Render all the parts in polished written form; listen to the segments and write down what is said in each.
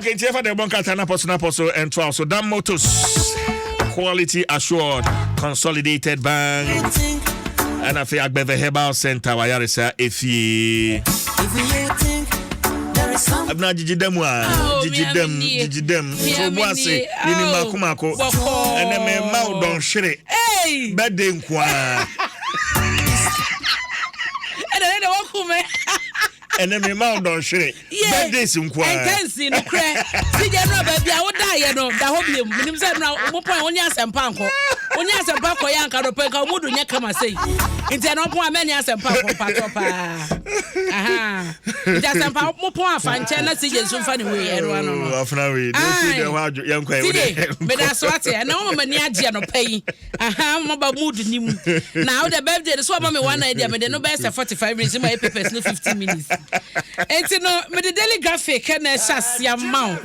Okay, nti ɛfa deɛ ɛbɔ nkrataa no apɔ so no apɔ so ɛntoa so. Dam Motors, quality assured, Consolidated Bank, ɛna afei Agbɛvɛ Herbal Center, wayaresa efie. Abena gyigyi dam a gyigyi dam gyigyi dam nti obu ase yini mako mako ɛnɛ mɛ ma wo dɔnhwere bɛde nkoa. Ɛnɛ ne de wɔkumɛ. Ɛnɛ mɛ ma wo dɔnhwere birthdays nkoa. Ɛntɛnsi nokorɛ sigya no a baabi a wodaeɛ no da hɔ biom. Menim sɛ nora mopɔn wonye asɛmpa nkɔ, wonye asɛmpa kɔ yɛ anka dɔpɛ nka ɔmu do nyɛ kama sei, nti ɛno ɔpɔn a mɛne asɛmpa nkɔ mpatɔ paa. Aha, nti asɛmpa mopɔn afa nkyɛn na sigya nso mfa ne wei ɛno ano no. Afena wei deɛ ofiri deɛ hɔ adwo yɛnkɔ ɛ. Sigye meda so ate ɛna woma m'ani agye anɔpa yi. Aha, maba mood ni mu na wode birthday no so wama me one idea, mede no bɛyɛ sɛ 45 minutes ma yɛ papers no 50 minutes. Enti no mede Daily Graphic na ɛhyɛ aseɛ ama wo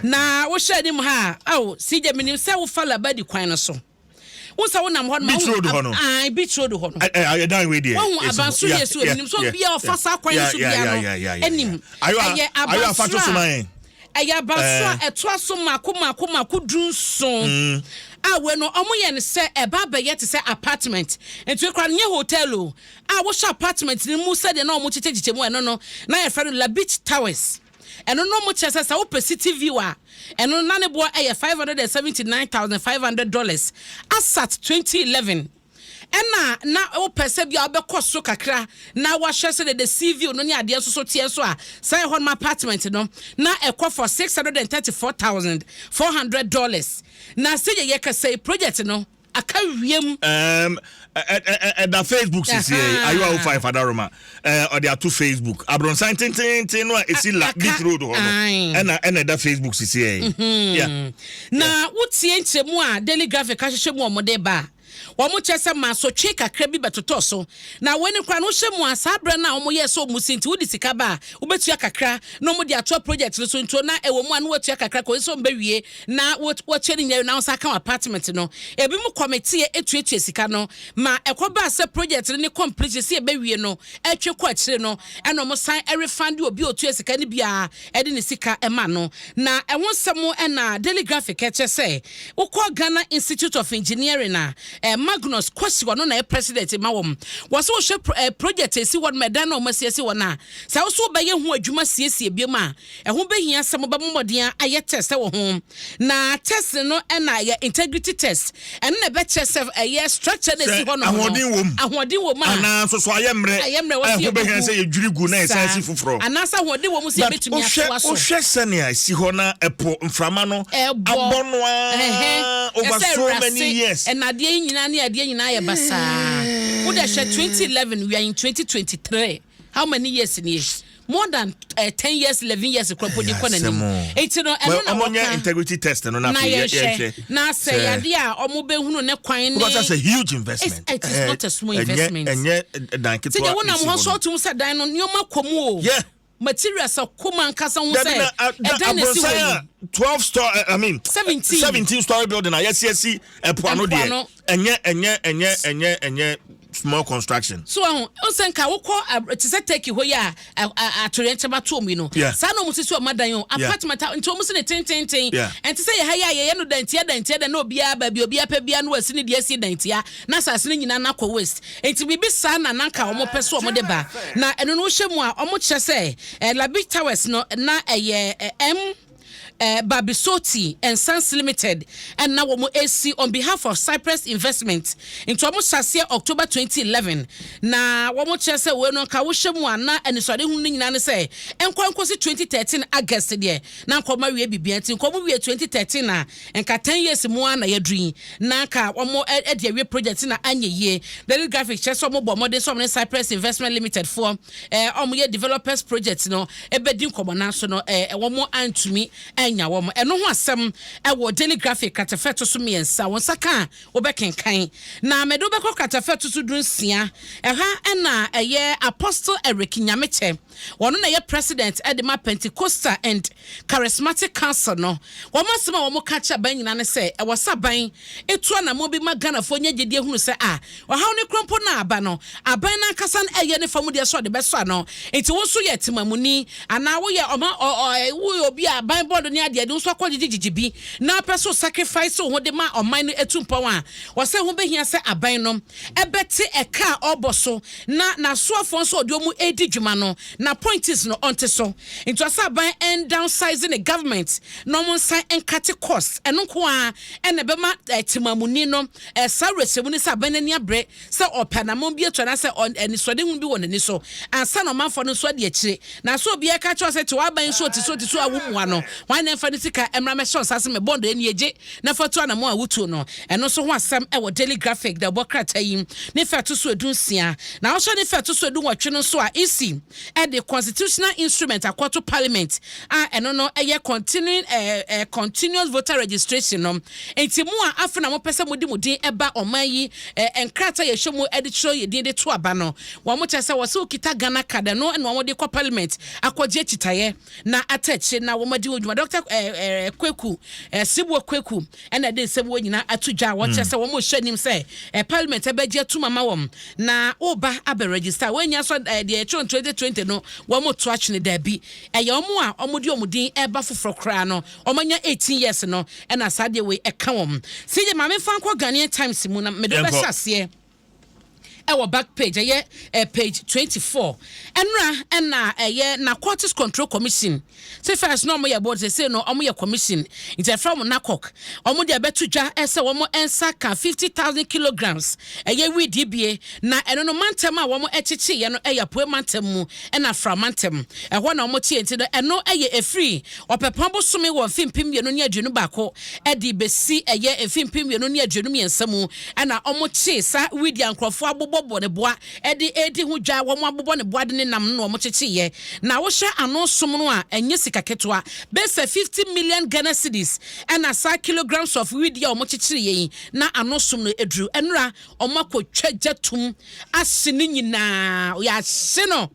na wohyɛ anim ha a. Ao CJ, menim sɛ wofa Labadi kwan no so, wo sɛ wonam hɔ no. Beach Road hɔ no. Ae, Beach Road hɔ no. Ɛdan wei deɛ wahu abansoro yɛ so. Menim sɛ obiaa ɔfa saa kwan no so bia no anim ɛyɛ abansoro a ɛyɛ abansoro a ɛtoa so mako mako mako 17 a wei no ɔmo yɛ no sɛ ɛba abɛyɛ te sɛ apartment, nti ekura no nyɛ hotel o, a wohyɛ apartment no mu sɛdeɛ na ɔmo kyekyɛkyekyɛ mu. Ɛno no na yɛfrɛ no La Beach Towers. Ɛno no ɔmo kyerɛ sɛ wopɛ city view a, ɛno na ne boɔ ɛyɛ $579,500 asat 2011. Ɛna na wopɛ sɛ bia wobɛkɔ so kakra na wahyɛ sɛ de the sea view no ne adeɛ nso so teɛ so a, saa ɛhɔ nom apartment no na ɛkɔ for $634,400. Na sɛ yɛyɛ kasa yi, project no aka wiem. Ɛda Facebook sisi yɛ ayewa 05 adaroma ɔde ato Facebook, abrɔnsan tententen no a esi La Beach Road hɔ no, ɛna ɛda Facebook sisi yɛ. Na wotie nkyerɛmu a Daily Graphic ahyehyɛ mu a wɔde ba a, wɔn kyerɛ sɛ mansotwe kakra bi bɛtotɔ so na wɔn ani kora no wohyɛ mu a, saa berɛ no a wɔyɛ sɛ wɔn si nti wode sika ba a, wobɛtua kakra na wɔde atoa project no so. Ntuo na ɛwɔ mu a, na wɔatua kakra kɔ sɛ wɔn bɛwie na wɔatua ne nyinaa na wɔn nsa aka apartment no. Ebi mu committee etuatua sika no ma ɛkɔ baa sɛ project no ne completion si ɛbɛwie no ɛtwe kɔ akyire no, ɛna wɔn san ɛrefund obi a otua sika no biara ɛde ne sika ɛma no. Na ɛho nsɛm ɛna Daily Graphic ɛkyɛ sɛ wokɔ Ghana Institute of Engineering a, Magnus Kwasi, ɔno na ɛyɛ president ma wɔn. Wɔsɛ wɔhwɛ project esi hɔ no ma ɛdan na wɔn asiesie hɔ no a, sɛ woso wobɛyɛ ho adwuma siesie biom a, ɛho bɛhia sɛ mobɛbɔ mmɔden ayɛ test wɔ ho. Na test no ɛna yɛ integrity test. Ɛno na ɛbɛkyerɛ sɛ ɛyɛ structure na esi hɔ no. Ahoɔden wɔ mu. Ahoɔden wɔ mu a anaa nso so ayɛ mmerɛ. Ayɛ mmerɛ, wɔsi ɛho bɛhia sɛ yɛdwiri gu na yɛsan si foforɔ. Anaasɛ ahoɔden wɔ mu sɛ yɛbɛtumi atoa so. Wohwɛ sɛnea esi hɔ na ɛpo mframa no abɔ no aa over so many years. Ɛna adeɛ yi nyinaa ne adeɛ nyinaa yɛ basaa. Wode hwɛ 2011, we are in 2023, how many years nie? More than 10 years, 11 years kura po de kɔ n'anim. Eti no ɛno na wɔka nyɛ integrity test no na na yɛhwɛ na sɛ yadeɛ a ɔmo bɛhunu ne kwan ne because that's a huge investment. It is not a small investment. Ɛnyɛ dan ketewa. Sɛ deɛ wonam hɔ nso ɔtum sɛ dan no nneɛma kɔ mu o. Materials akɔ mu ankasa ho sɛ ɛdan na esi hɔ yi. 12 story, I mean 17. 17 story building a yɛsi esi ɛpo ano deɛ, ɛnyɛ small construction. So ɛho nsɛ nka wokɔ te sɛ Turkey hɔ yi a, atoyɛnkyɛm ato ɔmo yi no, saa na ɔmo sisi ɔmo adan o, apartment nti ɔmo si ne tententen. Ɛnti sɛ yɛ ha yi a yɛyɛ no dantia dantia dan na obiara baabi obiara pɛ biara no wasi ne deɛ asi dantia na asase no nyinaa nakɔ waste. Nti biribi saa na nanka ɔmo pɛ so ɔmo de ba. Na ɛno no wohyɛ mu a, ɔmo kyerɛ sɛ La Beach Towers no na ɛyɛ M Babisoti and Sons Limited ɛna wɔn esi on behalf of Cyprus Investment. Nti wɔn hyɛ aseɛ October 2011 na wɔn kyerɛ sɛ wei no nka wohyɛ mu a, na anisoadehunu no nyinaa ne sɛ nkɔ nkosi 2013 August deɛ na nka wɔn awie biribiara. Nti nka wɔn wie 2013 a, nka 10 years mu a na yɛduru yi na nka wɔn ɛde awie project na anyɛ yie. Daily Graphic kyerɛ sɛ wɔn bɔ mmɔden sɛ wɔn ne Cyprus Investment Limited foɔ wɔn yɛ developers project no ɛbɛdi nkɔmɔ, nanso no wɔn antumi anya wɔn. Ɛno ho asɛm ɛwɔ Daily Graphic kratafɛ to so 3. Wɔn nsa ka a, wobɛkenkan. Na mɛde wobɛkɔ kratafɛ to so 16. Ɛha ɛna ɛyɛ Apostle Eric Nyamekyɛ, wɔn na ɛyɛ president ɛde ma Pentecostal and Charismatic Council no. Wɔn asɛm a wɔn ka kyerɛ aban nyinaa ne sɛ ɛwɔ sɛ aban etu anammɔn bi ma Ghanafoɔ nyɛ gyedie hunu sɛ a ɔhaw ne korɔmpo no aba no, aban no ankasa no ɛyɛ ne fam deɛ sɛ ɔde bɛsɔ ano. Nti wo nso yɛ temamuni anaa woyɛ ɔma ɔ ɔ woyɛ obi a aban bɔɔdo ne adeade nso akɔ gyegyegyegye bi na apɛ so sacrifice wo ho de ma ɔman no etu mpɔn a, wɔsɛ ho behia sɛ aban no ɛbɛte ɛka a ɔbɔ so na n'asoafoɔ nso ɔde wɔn edi dwuma no na appointees no ɔnte so. Nti ɔsɛ aban ɛn downsize ne government na wɔn nsan ncut cost. Ɛno nko a ɛna ɛbɛma ɛtemaamuni no ɛsa werɛhyɛmu ne sɛ aban n'ani abere sɛ ɔpɛ anamɔn bi atu anaasɛ ɛnisɔde bi wɔ n'ani so ansa na ɔmanfoɔ no nso adi akyire. Na so obiara ka kyerɛ sɛ te w'aban nso ɔte so, ɔte so a womua no wɔn na ɛmfa ne sika mmra mɛhyɛ ɔsa se mɛ bɔndɔ ani agye na fa tu anamɔn a wotuo no. Ɛno nso ho asɛm ɛwɔ Daily Graphic da ɛbɔ krataa yi ne fɛ to so 16. Na ɔhyɛ ne fɛ to so 18 no nso a, EC ɛde constitutional instrument akɔto Parliament a ɛno no ɛyɛ continuing continuous voter registration no. Nti mu a afei na mopɛ sɛ mode mo din ɛba ɔman yi nkrataa yɛhyɛ mu ɛde kyerɛ yɛ din de to aba no, wɔn mo kyerɛ sɛ wɔsɛ okita Ghana Card. Ɛno ɛna wɔn de kɔ Parliament akɔgye akyitaeɛ na ata akyire na wɔn adi wɔn dwuma. Dr Kweku Sibuo Kweku ɛna ɛde nsɛm wɔ nyinaa ato dwa a wɔkyerɛ sɛ wɔn hyɛ anim sɛ Parliament ɛbɛgye atum ama wɔn na ɔba abɛ register. Wɔn so deɛ ɛtwerɛ 2020 no wɔn to atwene daabi, ɛyɛ wɔn a wɔn de wɔn din ɛba foforɔ koraa no, wɔn anya 18 years no ɛna saa deɛ wei ɛka wɔn. Sɛ maame fa nkɔ Ghanaian Times mu na mede bɛhyɛ aseɛ ɛwɔ back page, ɛyɛ page 24. Ɛnura ɛna ɛyɛ Narcotics Control Commission sɛ first na ɔmo yɛ board, sɛ no ɔmo yɛ commission, nti ɛfrɛ ɔmo NACOC. Ɔmo de ɛbɛto dwa ɛsɛ wɔn nsa ka 50,000 kilograms ɛyɛ weed bie, na ɛno no mantam a wɔn ɛkyekye yɛ no ɛyɛ Apoe mantam mu ɛna Fra mantam ɛhɔ na wɔn kye. Nti no ɛno ɛyɛ efiri Ɔpɛpɔn bosome wɔ mfe 2021 ɛde besi ɛyɛ mfe 2023 mu ɛna wɔn kye saa weed a nkurɔfoɔ abobɔbɔ ne boa ɛde edi ho dwa. Wɔn abobɔ ne boa de ne nam no na wɔn kyekye yɛ, na wohyɛ ano som no a, ɛnyɛ sika ketewa, bɛsɛ 50 million Ghana cedis ɛna saa kilograms of weed a wɔn kyekyere yɛn na ano som no eduru. Ɛnura wɔn akɔtwa gya tum ahye ne nyinaa, yɛahye no,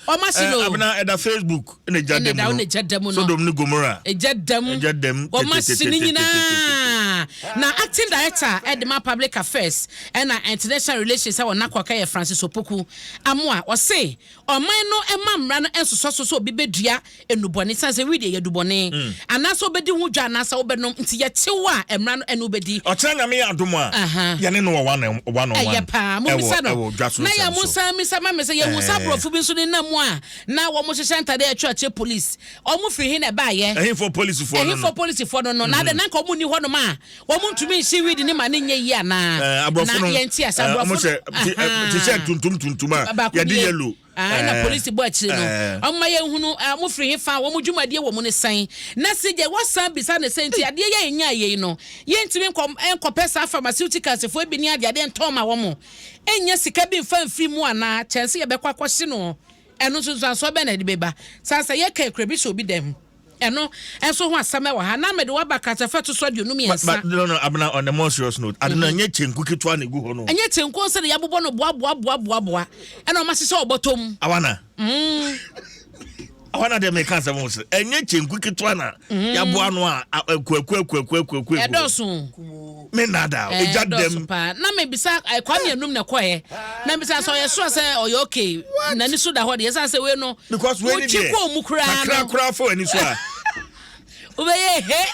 wɔn ahye no. Abena, ɛda Facebook ɛna gya dɛm no. Ɛna gya dɛm no. Sodom ne Gomora. Ɛgya dɛm. Ɛgya dɛm. Wɔn ahye ne nyinaa. Na acting director ɛde ma public affairs ɛna international relations ɛwɔ NACOC yɛ Francis Opoku Amoa. Ɔse ɔman no ɛma mmara no ɛnsosɔ so sɛ obi bɛdua enubɔne san sɛ weed yɛ dubɔne anaasɛ wobɛdi ho dwa anaasɛ wobɛnom, nti yɛkyew a mmara no ɛne wobɛdi. Ɔkyerɛ Nyame yɛ adom a, yɛne no wɔ one on one. Ɛyɛ paa, mo bisa no ɛwɔ dwa so na yɛ nsɛm mo so. nsa misa ma mi sɛ yɛhu sa aborɔfo bi nso ne nam a na wɔn hyehyɛ ntade atwa akyerɛ police. Wɔn firi hin na ɛbaayɛ? Ɛhefo polisifoɔ no no? Ɛhefo polisifoɔ no? Na ade nanka wɔn ni hɔnom a wɔn ntumi nsi weed ne ma ne nyɛ yie anaa? Aborɔfo Na no yɛn ti ase ɔmo aborɔfo hyɛ t-shirt tuntum tuntum a baako yɛde nie. yellow. Ah, ɛna polisi bɔ akyire no, ɔmo yɛn hunu ɔmo firi he fa, wɔn dwumadie wɔ mu ne sɛn. Na si deɛ wɔsan bisa ne sɛn, nti adeɛ yɛ yɛn nya yɛn no, yɛntumi nkɔ nkɔpɛ saa pharmaceuticals foɔ bi ne adeɛ adeɛ ntɔn ma wɔn ɛnya sika bi nfa nfiri mu anaa kyɛnse yɛbɛkɔ akɔhye no? Ɛno nso nsansoɔ bɛn na ɛde bɛba sansa yɛka ekura bi sɛ obi dɛm? Ɛno ɛnso ho asɛm ɛwɔ ha na mede waba kratafa to so aduonu But, mmiɛnsa but no, Abena, on a more serious note, ade no ɛnyɛ kyenku ketewa na egu hɔ no. Ɛnyɛ kyenku sɛ de yɛabobɔ no boaboaboaboaboa ɛna ɔma hyehyɛ ɔbɔtɔ mu. Awana. Awana deɛ meka asɛm ho sɛ ɛnyɛ kyenku ketewa na yɛaboa no a akuaku akuaku akuaku. Ɛdɔɔso. Me nada ɛgya Ɛdɔɔso dɛm. paa. Na mebisa Kwame Anum na ɛkɔɛ na mebisa sɛ ɔyɛ sure sɛ ɔyɛ okay, n'ani so da hɔ deɛ, ɛsiane sɛ wei no Because wei ni wotwi deɛ kɔɔ mu koraa kakra no koraa fɔ ani so a wobɛyɛ he.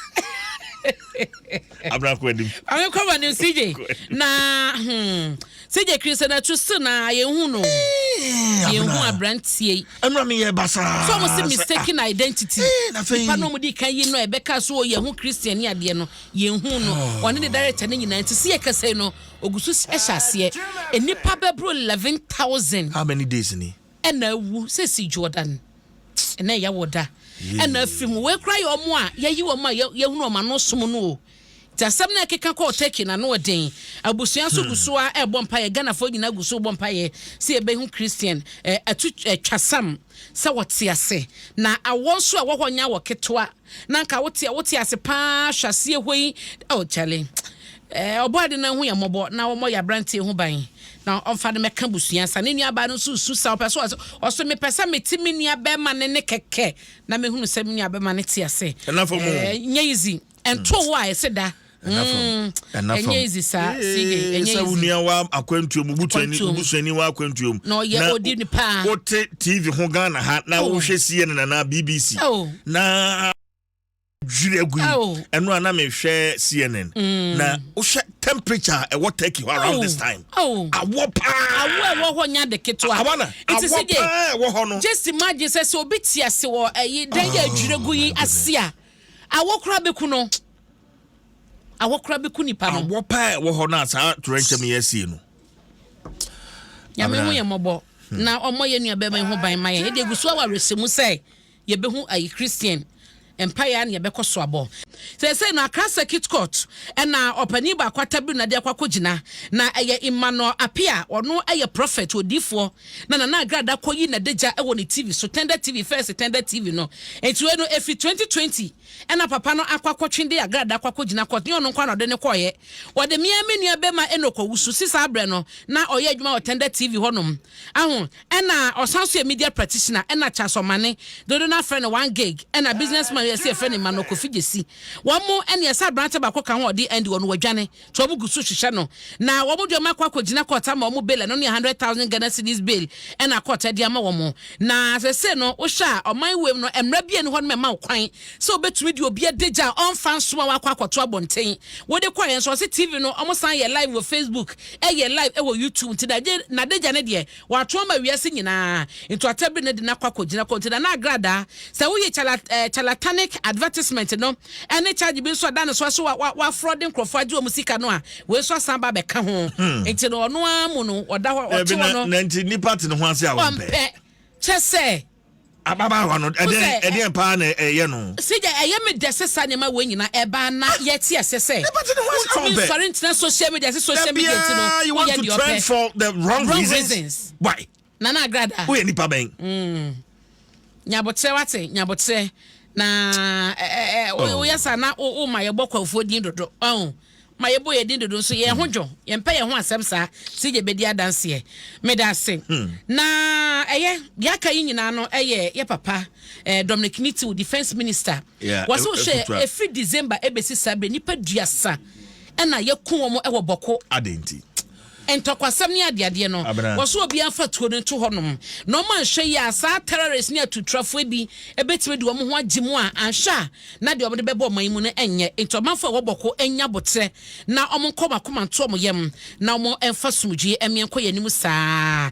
Abena, kɔ anim. Ame kɔba ne CJ na CJ Christian atu still na yɛnhu no, yɛnhu aberanteɛ yi. Ɛnura mi yɛ basaa. So ɔmo se mistaken identity. Na afei- Nipa na ɔmo di kan yi no a ɛbɛka so wɔ yɛn ho Christian ne adeɛ no, yɛnhu no, ɔne ne director ne nyinaa. Nti si yɛ kasa yi no, ogu so hyɛ aseɛ. Nipa bɛboro 11,000. How many days ni? Ɛna awu sɛ si Jordan ɛna ɛyɛ wɔ da ɛna afiri mu. Wei kora yɛ ɔmo a yɛyi wɔn a yɛhunu ɔmo ano som no o. Nti asɛm no ɛkeka kɔɔ Turkey na no ɔden. Abusua nso gu so a ɛbɔ mpayɛ. Ghanafoɔ nyinaa gu so bɔ mpayɛ sɛ yɛbɛhu Christian atu twasam sɛ wɔte ase. Na awɔ nso a ɛwɔ hɔ nya wɔ ketewa na nka wote ase paa hwɛ aseɛ hɔ yi. Oh kyale, ɔbɔ ade no ho yɛ mmɔbɔ na wɔmmɔ yɛ aberanteɛ ho ban na ɔmfa no mɛka busua sa. Ne nuabaa no nso su sa ɔpɛ so ɔso mepɛ sɛ mete me nua bɛrima ne ne kɛkɛ na mehunu sɛ me nua bɛrima ne te ase. Ɛna fam o. Nyɛ easy, ɛnto wo a ɛsɛ da. Ɛna fam. Ɛnyɛ easy saa, CJ, ɛnyɛ Sɛ wo easy. nua wa akwantuo mu, busuani Akwantuo mu. busuani wa akwantuo mu Na ɔyɛ odi ni paa. Wote TV ho Ghana ha na Oh. wohwɛ CNN anaa BBC Oh. na Dwiri agu yi. Ɛno a na mehwɛ CNN na wohwɛ temperature a ɛwɔ Turkey hɔ around this time. Awɔ paa. Awɔ ɛwɔ hɔ nya de ketewa. Awa na awɔ paa ɛwɔ hɔ no. Just imagine sɛ obi te ase wɔ ɛyi dan yɛ adwiri gu yi ase a, awɔ koraa bɛku no. Awɔ koraa bɛku nipa no. Awɔ paa ɛwɔ hɔ no a saa torɛnkyɛm yɛ asie no. Nyame hu yɛ mmɔbɔ na ɔmmɔ yɛ nua bɛrima yi ho ban ma yɛn. Yɛde egu so awɔ awerɛhyɛmu sɛ yɛbɛhu ayi Christian mpaeɛ a na yɛbɛkɔ so abɔ. Seesei no, Accra Circuit Court na ɔpanin baako atabiri no de akɔ akɔgyina, na ɛyɛ Emmanuel Appiah, ɔno yɛ prɔfɛt, odiyifoɔ, na Nana Agrada kɔyi n'adagya wɔ ne TV so, Tender TV, first Tender TV no. Nti wei no, ɛfiri 2020 ɛna papa no akɔ akɔtwe de Agrada akɔ akɔgyina court, nyɛ ɔno nko ara na ɔde no kɔeɛ. Wɔde me ara me nua bɛma Enoch Owusu, si saa berɛ no, na ɔyɛ adwuma wɔ Tender TV hɔnom. Aho, Ɛna ɔsan nso yɛ media practitioner ɛna Charles Omane, dodo no afrɛ no One Gig, ɛna business man yi ɛsɛ yɛfrɛ no Emmanuel Kofi Gyesi. Wɔn ɛne ɛsɛ aberante baako ka ho a ɔde Andy ɔno wadwane nti wɔn gu so hwehwɛ no. Na wɔn de wɔn akɔ akɔgyina court ama wɔn bail, ɛno ne 100,000 Ghana cedis bail ɛna court ɛde ama wɔn. Na sɛsei no wohwɛ a ɔman wei mu no mmara bi ɛni hɔ nom ɛma wo kwan sɛ wobɛtumi de obi adagya a ɔmfa nsoma wo akɔ akɔto abɔnten. Wode kɔeɛ nso ɔse TV no wɔn san yɛ live wɔ Facebook, ɛyɛ live ɛwɔ YouTube nti n'adagya no deɛ Wɔato ama wiase nyinaa. Ntoata bere no de no akɔ akɔgyina kɔ nti Nana Agradaa sɛ woyi chala eh, charlatanic advertisement no ɛne charge bi nso a da ne so ase wa wa wafrɔde nkurɔfoɔ agye wɔn sika no a wei nso asan ba abɛka ho nti no ɔno ara mu no ɔda hɔ ɔte Dabi hɔ na no na nti nipa te ne ho ase a wɔmpɛ. ɔmpɛ kyɛ sɛ Ababaawa no, ɛdeɛn ɛdeɛn paa na ɛyɛ no? Sigya, ɛyɛ me dɛ sɛ saa nneɛma wei nyinaa ɛbaa na yɛte aseɛ sɛ wontumi nsɔre ntena social media sɛ social media nti no woyɛ deɛ ɔpɛ. For the wrong reasons. Why? Nana Agrada. Woyɛ nipa bɛn? Mm. Nyabotrɛ wate, nyabotrɛ. Na ɛɛ woyɛ saa na woma yɛbɔ kwafuo din dodo. Ɔn. Ma yɛbɔ yɛn din dodo nso, yɛn ho dwo, yɛmpɛ yɛn ho asɛm saa, CJ bɛdi adanseɛ. Meda ase. Na ɛyɛ, deɛ aka yi nyinaa no ɛyɛ yɛ papa eh, Dominic Nitiw, Defence Minister. Yeah, Wɔsɛ e- wohwɛ efutu a- ɛfiri December ɛbɛsi saa berɛ, nnipa duasa ɛna yɛku wɔn ɛwɔ Bɔko. Adɛn nti? Ntɔkwasɛm ne adeadeɛ no, Abena. wɔsɛ obiara mfa tuo no nto hɔnom. Na wɔn anhwɛ yie a, saa terrorists ne atutrafoɔ bi bɛtumi de wɔn ho agye mu a, anhwɛ a na deɛ wɔde bɛbɔ ɔman yi mu no nyɛ. Enti ɔmanfoɔ a ɛwɔ Bɔko nnya aboterɛ na wɔnkɔ wɔn akoma nto wɔn yam na wɔmfa asomdwoeɛ mmea nkɔ yɛn anim saa.